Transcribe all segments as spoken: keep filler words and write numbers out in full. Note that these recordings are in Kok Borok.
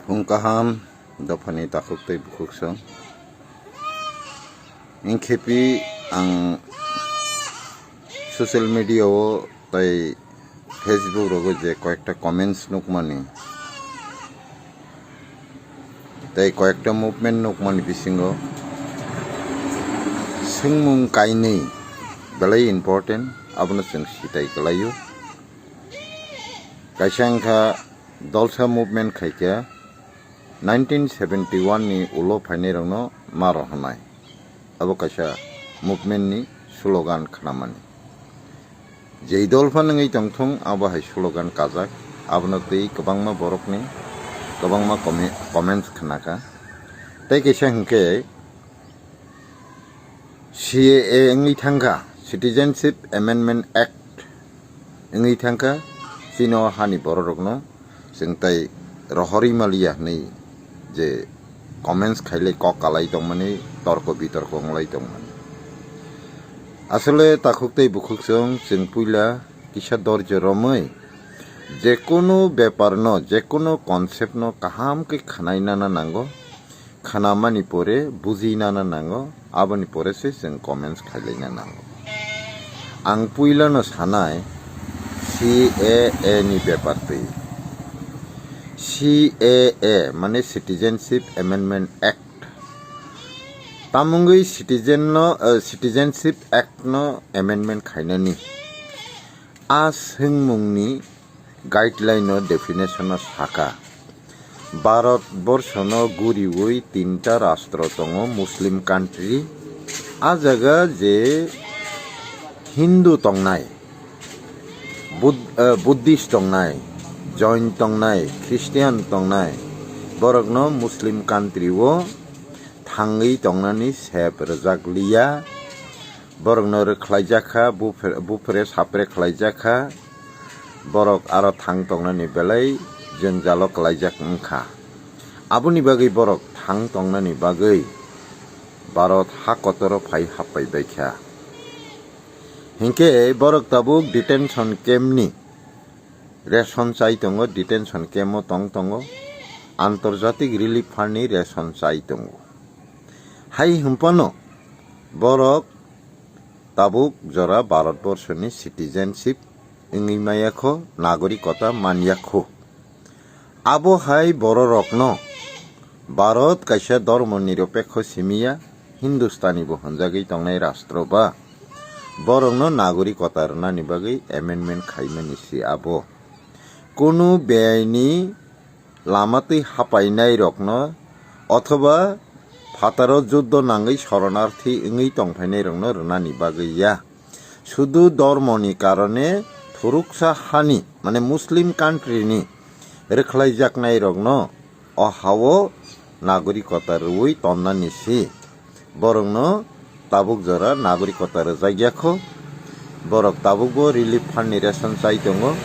Phung kaham dophani takhuk tei bukhuksong. Ingkhepi ang social media o tei Facebook rogo je koyekta comments nukmani tei koyekta movement nukmani bisingo swngmung kainwi belai important, abono chwng sitai kwlaio. Kaisa wngkha Dolsa movement khaikha nineteen seventy one ni ulo phainairokno ma rohornai. Abo kaisa movement ni slogan khnamani. Jei dol phano wngwi tongthung, abo hai slogan kajak, abono twi kwbangma borokni kwbangma commi-, comments khnakha. Tei kaisa hwnkhe C A A wngwi thangkha, Citizenship Amendment Act wngwi thangkha, chini o hani bororokno chwng tai rohorwi maliya hwnwi je comments khailai kok kalai tongmani, torko bitorko wnglai tongmani. Asole takhuk tei bukhuksong chwng puila kisa dorjo romwi jekunu beparno, jekunu conceptno kaham khe khwnainana nango, khwnamani pore bujinana nango, aboni pore se chwng comments khailaina nango. Ang puilano sanai C A A ni bepar twi. C A A mane Citizenship Amendment Act. Tamungwi citizen no, eh, Citizenship Act no amendment khainani. A swngmungni guideline o definition o saka, Bharat borshono guriwi tinta rastro tongo, Muslim country, a jaga je Hindu tongnai, Bud-, eh, Buddhist tongnai, Jain tongnai, Christian tongnai, borokno Muslim country o thangwi tongnani sep rwjak liya. Borokno rwkhlaijak kha, bupre, bupre sapre khlaijak kha. Borok aro thang tongnani belai jwngjalo kwlaijak wngkha. Aboni bagwi borok thang tongnani bagwi Bharat ha kotoro phai happai baikha. Hinkhe borok tabuk detention camp ni ration chai tongo, detention camp o tong tongo, Antarjatik Relief Fund ni ration chai tongo. Hai hwnphano borok tabuk jora Bharat borso ni citizenship wngwi maya kho, nagorikota man ya kho. Abo hai bororokno Bharat kaisa dhormo nirapekho simi ya, Hindustani bo hwnjagwi tongnai rastro ba borokno nagorikota rwnani bagwi amendment khaimani se abo. Kunu beaini lama twi hapainairokno othoba phataro juddo nangwi soronarthi wngwi tongphainairokno rwnani bagwi ya. Sudu dhormoni karone phuruksa hani, mane Muslim country ni rwkhlaijaknairokno o hao nagorikota rwui tonnani se. Borokno tabuk jora nagorikota rwjak ya kho. Borok tabukbo relief fund ni ration chai tongo.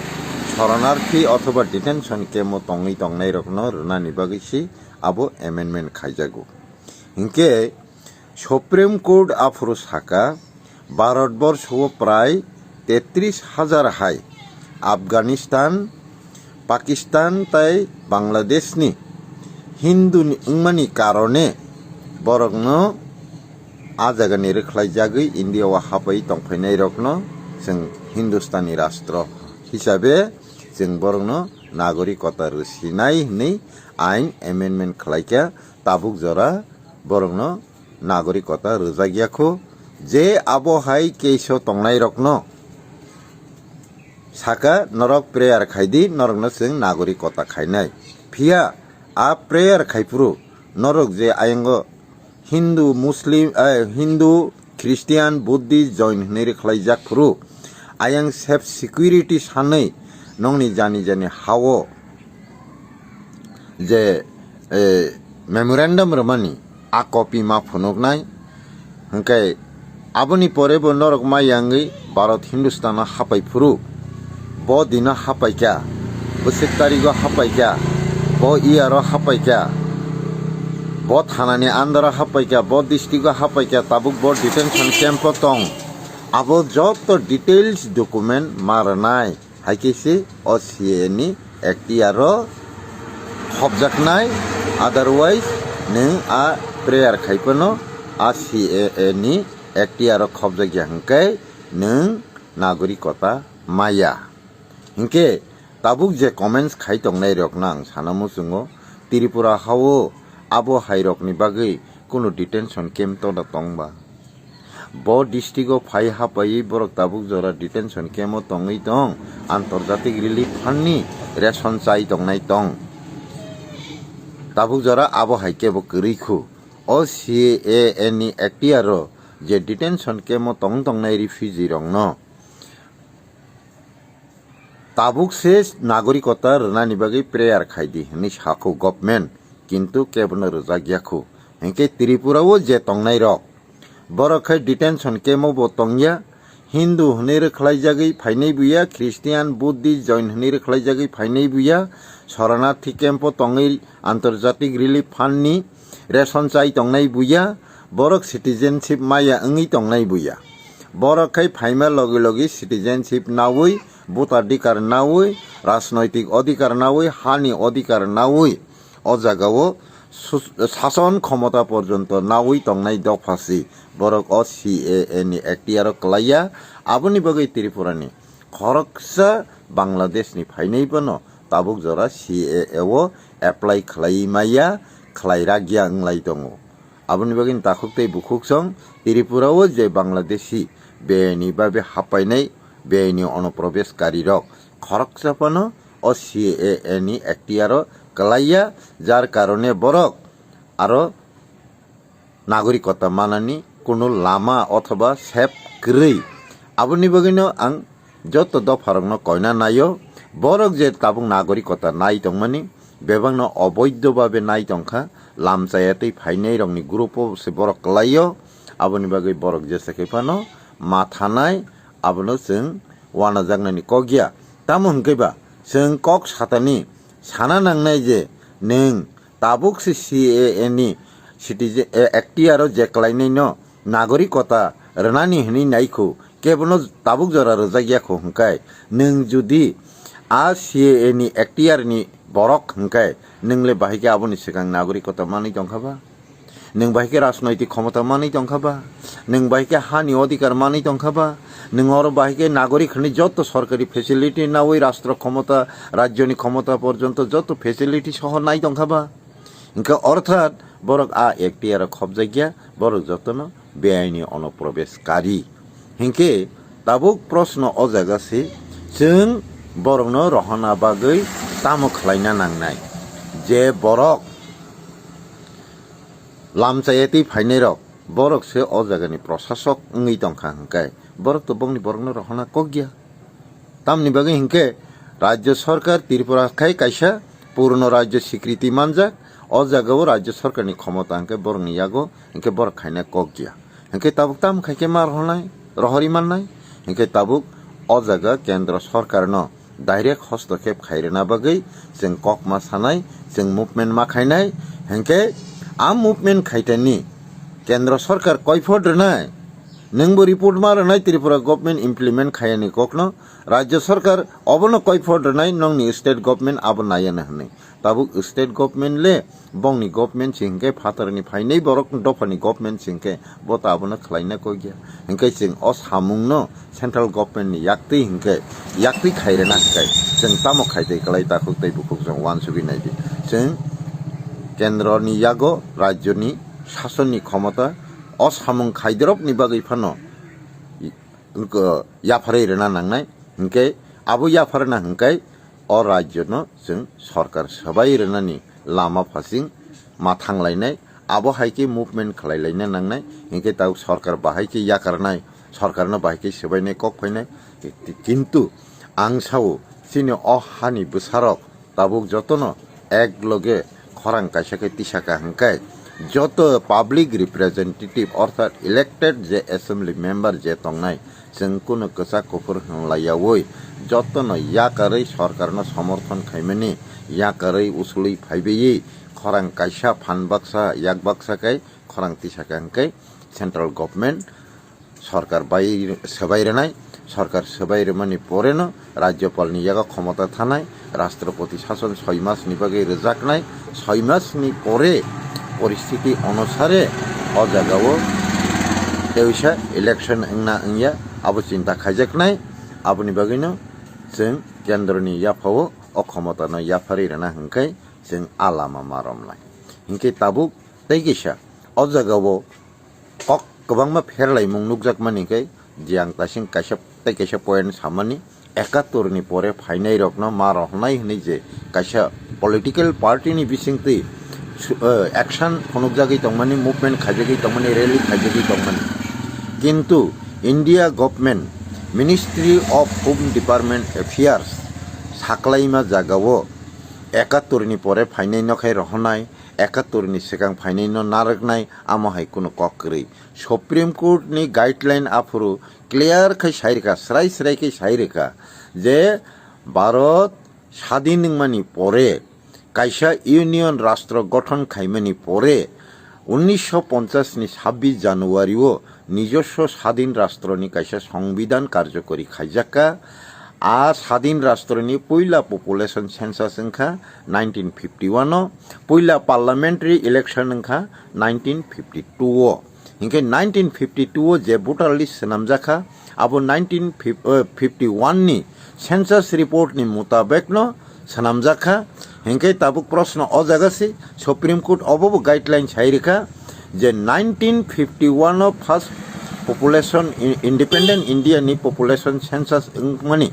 Soronarthi othoba detention camp o tongwi tongnairokno rwnani bagwi se abo amendment khaijago. Hinkhe Supreme Court aphuru saka, Bharat borsho o prai tetris hajar hai Afghanistan, Pakistan tai Bangladesh ni Hindu ni wngmani karone borokno a jaga ni rwkhlai jagwi India o hapai tongphainai rokno chwng Hindustani rastro hisabe chwng borokno nagorikota rwsinai hwnwi ain amendment khlaikha, tabuk jora borokno nagorikota rwjak ya kho, je abo hai case o tongnairokno saka, "Norok prayer khai di, norokno chwng nagorikota khainai." Phiya a prayer khai phuru norok je ayango Hindu, Muslim, eh, Hindu, Christian, Buddhist, Jain hwnwi rwkhlaijak phuru, ayang self security sanwi nokni jani jani hao je, eh, memorandum rwmani a copy ma phunuknai. Hwnkhe aboni pore bo norok ma yangwi Bharat Hindustano hapai phuru, bo dino hapaikha, bwswk tarigo hapaikha, bo iyaro hapaikha, bo thanani andaro hapaikha, bo districto hapaikha, tabuk bo detention campo tong. Abo joto details document ma rwnai. Hai khe se o C A A ni F T R o khopjaknai, otherwise nwng a prayer khai phano a C A A ni Act o khopjakya hwnkhe nwng nagorikota maya. Hinkhe tabuk je comments khai tongnai rokno ang sana muchungo, Tripura hao abo hai rokni bagwi kunu detention camp tono tongba? Bo district o phai hapaiwi borok tabuk jora detention camp o tongwi tong, antorjatik relief fund ni ration chai tongnai tong. Tabuk jora abo hai kebo kwrwi khu. O C A A ni Act o je detention camp o tong tongnai refugee rokno tabuk se nagorikota rwnani bagwi prayer khai di hwnwi sakho government, kintu kebono rwjak ya khu. Hinkhe Tripura o je tongnai rok, borok khai detention camp o bo tongya, Hindu hwnwi rwkhlaijagwi phainai buya, Christian, Buddhist, Jain hwnwi rwkhlaijagwi phainai buya, Sharanarthi camp o tongwi antorjatik relief fund ni ration chai tongnai buya, borok citizenship maya wngwi tongnai buya. Borok khai phaima logi logi citizenship naui, voter adhikar naui, rajnoitik adhikar naui, hani adhikar naui, o jagao sus-, sason khomota porjonto naui tongnai dophasi borok o C A A ni Act o kwlaiya. Aboni bagwi Tripura ni khoroksa Bangladesh ni phainai bono tabuk jora C A A o apply khlai maya, khlai rakya wnglai tongo. Aboni bagwi takhuk tei bukhuk song Tripura o je Bangladeshi beni babe hapainai, beni onoprobeshkari rok khoroksa phano o C A A ni Act o kwlaiya, jar karone borok aro nagorikota manani kunu lama othoba sep kwrwi. Aboni bagwino ang joto dopharokno koina naio, borok je tabuk nagorikota nai tongmani, bebakno oboidho babe nai tongkha, lamchaya tei phainairokni group o se borok kwlaio, aboni bagwi borok jesa khe phano mathanai, abono chwng wanajaknani kok ya. Tamo hwnkhe ba chwng kok satani sana nangnai je nwng tabuk se C A A ni citizen, eh, Act o je kwlainaino nagorikota rwnani hwnwi naikhu, kebono tabuk jora rwjak yakhu hwnkhe, nwng judi a C A A ni Act ni borok hwnkhe, nwng le bahai khe aboni swkang nagorikota manwi tongkha ba? Nwng bahai khe rajnoitik khomota manwi tongkha ba? Nwng bahai khe hani odhikar manwi tongkha ba? Nwng oro bahai khe nagorik hwnwi joto sorkari facility naui rastro khomota, rajyoni khomota porjonto joto facility soho nai tongkha ba? Hwnkhe orthat borok a Act o khopjakya, borok jotono beaini onoprobeshkari. Hinkhe tabuk proshno o jaga se, chwng borokno rohorna bagwi tamo khlaina nangnai? Je borok lamchaya tei phainairok, borok se o jagani proshasok wngwi tongkha hwnkhe, borok to bongni borokno rohorna kokya. Tamni bagwi hinkhe Rajya Sarkar Tripura khai kaisa purno rajya sikriti manjak, o jagao Rajya Sarkarni khomota hinkhe borokni yago hinkhe borok khaina kok ya. Hinkhe tabuk tamo khai khe ma rohornai, rohori mannai? Hinkhe tabuk o jaga Kendra Sarkarno direct hostokhep khairwna bagwi chwng kokma sanai, chwng movement ma khainai. Hinkhe a movement khaitani Kendra Sarkar koiphor rwnai, nwngbo report ma rwnai Tripura government implement khayani kokno. Rajya Sarkar obono koiphor rwnai, nongni state government abo nayana hwnwi. Tabuk state government le bongni government se hinkhe phatarni phainai borok dophani government se hinkhe bo to abono khlaina kokya. Hinkhe chwng o samungno central government ni yaktwi hinkhe yaktwi khairena hinkhe chwng tamo khaitwi kwlai takhuk tei bukhuk chwng uansugwi naidi. Chwng kendroni yago rajyoni sasonni khomota o samung khaidoropni bagwi phano wngkha, yapharwi rwna nangnai, hinkhe abo yapharna hinkhe o rajyono chwng sorkar swbai rwnani lama phasing ma thanglainai, abo hai khe movement khlai laina nangnai, hinkhe tabuk sorkar bahai khe yakarnai, sorkarno bahai khe swbainai kok phainai, kintu ang sao chini o hani bwsarok tabuk jotono ek loge khorang kaisa khe tisaka hwnkhe joto public representative orthat elected je assembly member je tongnai, chwng kunu kwchak kuphur hwnlaiyaui jotono yakarwi sorkarno somorthon khaimani yakarwi usulwi phaibaui khorang kaisa phan baksa yak baksa khe khorang tisaka hwnkhe central government sorkar bai swbai rwnai. Sorkar swbai rwmani poreno Rajyapalni yago khomota thanai, Rashtrapati sason soi masni bagwi rwjaknai, soi masni pore poristiti onusare o jagao teisa election wngna wngya abo chinta khaijaknai. Aboni bagwino chwng kendroni yaphao o khomotano yapharwi rwna hwnkhe chwng a lama ma romnai. Hinkhe tabuk tei kisa o jagao kok kwbangma pherlaimung nukjakmani khe, je ang tasing kaisa tei kaisa point samani, ekattor ni pore phainai rokno ma rohornai hwnwi je kaisa political party ni bisingtwi su-, eh, action phunukjagwi tongmani, movement khaijagwi tongmani, rally khaijagwi tongmani. Kintu India government, Ministry of Home Department Affairs saklaima jagao ekattor ni pore phainai no khai rohornai, ekattor ni swkang phainai no narwknai, amo hai kunu kok kwrwi. Supreme Court ni guideline aphuru clear khai sai rwkha, srai srai khai sai rwkha je Bharat sadin wngmani pore, kaisa union rastro gothon khaimani pore, unnisho ponchas ni sabbish January o nijoswo sadin rastro ni kaisa songbidan karjokori khaijakka. A sadin rastro ni puila population census wngkha nineteen fifty one o, puila parliamentary election wngkha nineteen fifty two o. Hinkhe nineteen fifty two o je voter list swnamjakha, abo nineteen fifty one ni census report ni mutabekno swnamjakha. Hinkhe tabuk proshno o jaga se, Supreme Court obo bo guideline sai rwkha je nineteen fifty one o first population, i-, independent India ni population census wngmani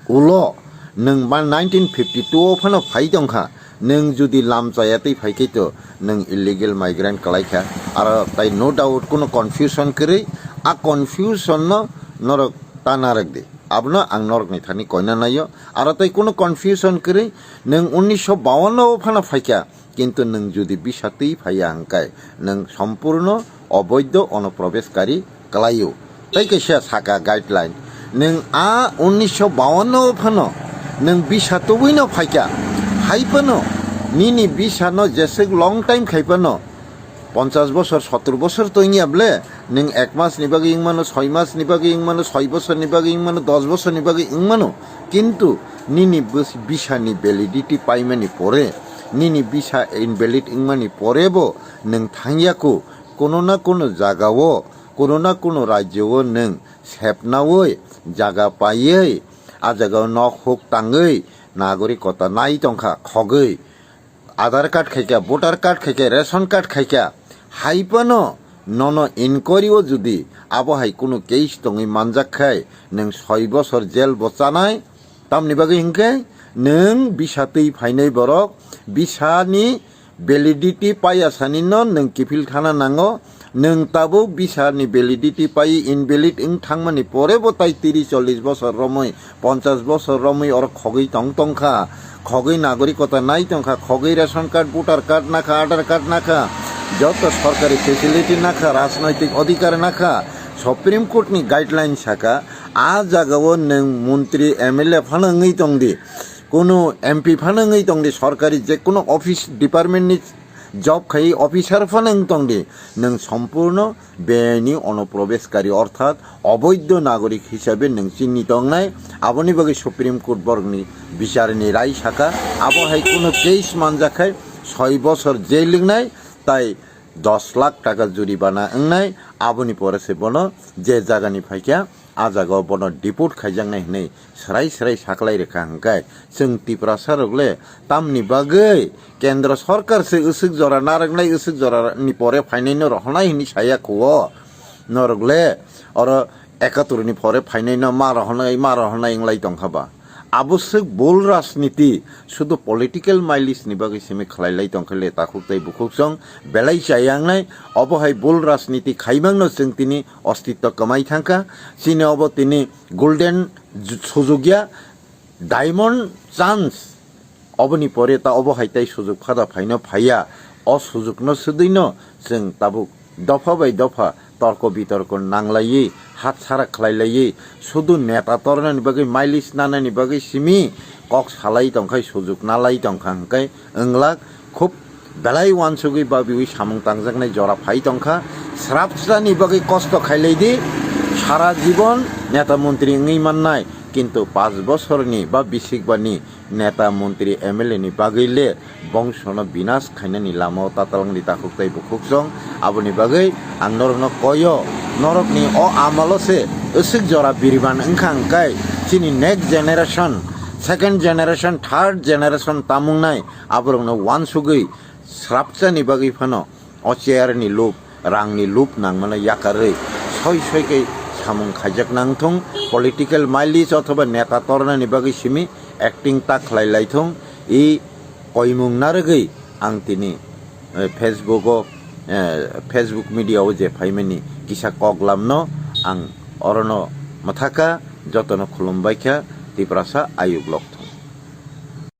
ulo nwng ba nineteen fifty two o phano phai tongkha, nwng jodi lam chaya twi phai khe to nwng illegal migrant kwlai kha. Aro tai no doubt kuno confusion kwrwi, a confusion no norok ta narwk di, abono ang norokni thani koina naio. Aro tai kuno confusion kwrwi, nwng unnisho bawanno o phano phaikha, kintu nwng jodi bisa twi phaiya hwnkhe nwng sompurno oboidho onoprobeshkari kwlaio. Tei kaisa saka guideline, nwng a unnisho bawanno o phano nwng bisa tubwino phaikha, hai phano nini bisa no jeswk long time khai phano, ponchas bosor, sottor bosor to wngya ble, nwng ek mas ni bagwi wngmano, soi mas ni bagwi wngmano, soi bosor ni bagwi wngmano, dos bosor ni bagwi wngmano, kintu nini bwswk bisa ni validity paimani pore, nini bisa invalid wngmani pore bo nwng thangya ku, kuno na kuno jaga o, kuno na kuno rajyo o nwng sepnaui jaga paiwi, a jaga o nok huk tangwi nagorikota nai tongkha khogwi. Aadhaar card khaikha, voter card khaikha, ration card khaikha, hai phano nono inquiry o jodi abo hai kunu case tongwi manjak khai, nwng soi bosor jail bo chanai. Tamni bagwi hinkhe nwng bisa twi phainai borok, bisa ni validity paiya sani no nwng kiphil khana nango. Nwng tabuk bisa ni validity pai invalid wng thangmani pore bo tai tris chollish bosor romwi, ponchas bosor romwi oro khogwi tong tongkha. Khogwi nagorikota nai tongkha, khogwi ration card, voter card nakha, Aadhaar card nakha, joto sorkari facility nakha, rajnoitik odhikar nakha. Supreme Court ni guideline saka, a jaga o nwng montri, M L A phano wngwi tongdi, kunu M P phano wngwi tongdi, sorkari je kunu office department ni job khai officer phano wng tongdi, nwng sompurno beni onoprobeshkari orthat oboidho nagorik hisabe nwng chini tongnai. Aboni bagwi Supreme Court borokni bicharni rai saka, abo hai kunu case manjak khai soi bosor jail wngnai, tai dos lakh taka juribana wngnai. Aboni pore se bono je jagani phaikha, a jagao bono deport khaijaknai hwnwi srai srai saklai rwkha hwnkhe, chwng Tiprasa rok le tamni bagwi Kendra Sorkar se usuk jora narwknai, usuk jora ni pore phainai no rohornai hwnwi saya kho o. Norok le oro ekattor ni pore phainai no ma rohornai, ma rohornai wnglai tongkha ba. Abo swk bul rajniti, sudu political mileage ni bagwi simi khlai lai tongkha le takhuk tei bukhuk song belai chaya wngnai. Obo hai bul rajniti khaimang no chwng tini ostitto kwmai thangkha. Chini obo tini golden ju-, sujukya, diamond chance. Oboni pore ta obo hai tai sujuk phada phaino phaiya. O sujukno swdwino chwng tabuk dopha bai dopha torko bitorko nanglaiwi, hat sara khlailaiwi, sudu neta tornani bagwi, mileage nanani bagwi simi kok salai tongkhai, sujuk nalai tongkha hwnkhe wnglak khub belai uansugwi babiwi samung tangjaknai jora phai tongkha. Srapsrani bagwi kosto khailai di, Sara jibon neta montri wngwi mannai, kintu panch bosorni ba bisikbani neta montri M L A ni bagwi le bongsono binas khainani lamao tatalangdi takhuk tei bukhuk chwng. Aboni bagwi ang norokno koyo, norokni o amalo se aswk jora biriban wngkha hwnkhe chini next generation, second generation, third generation tamungnai aborokno uansugwi srapchani bagwi phano o chair ni lup, rang ni lup nangmano yakarwi soi soi khe samung khaijak nangthung, political mileage othoba neta tornani bagwi simi acting ta khlai laithung, i koimung narwgwi ang tini, eh, Facebook o, eh, Facebook media o je phaimani kisa koklamno ang orono mwthaka, jotono khulumbaikha, Tiprasa ayuk lok thung.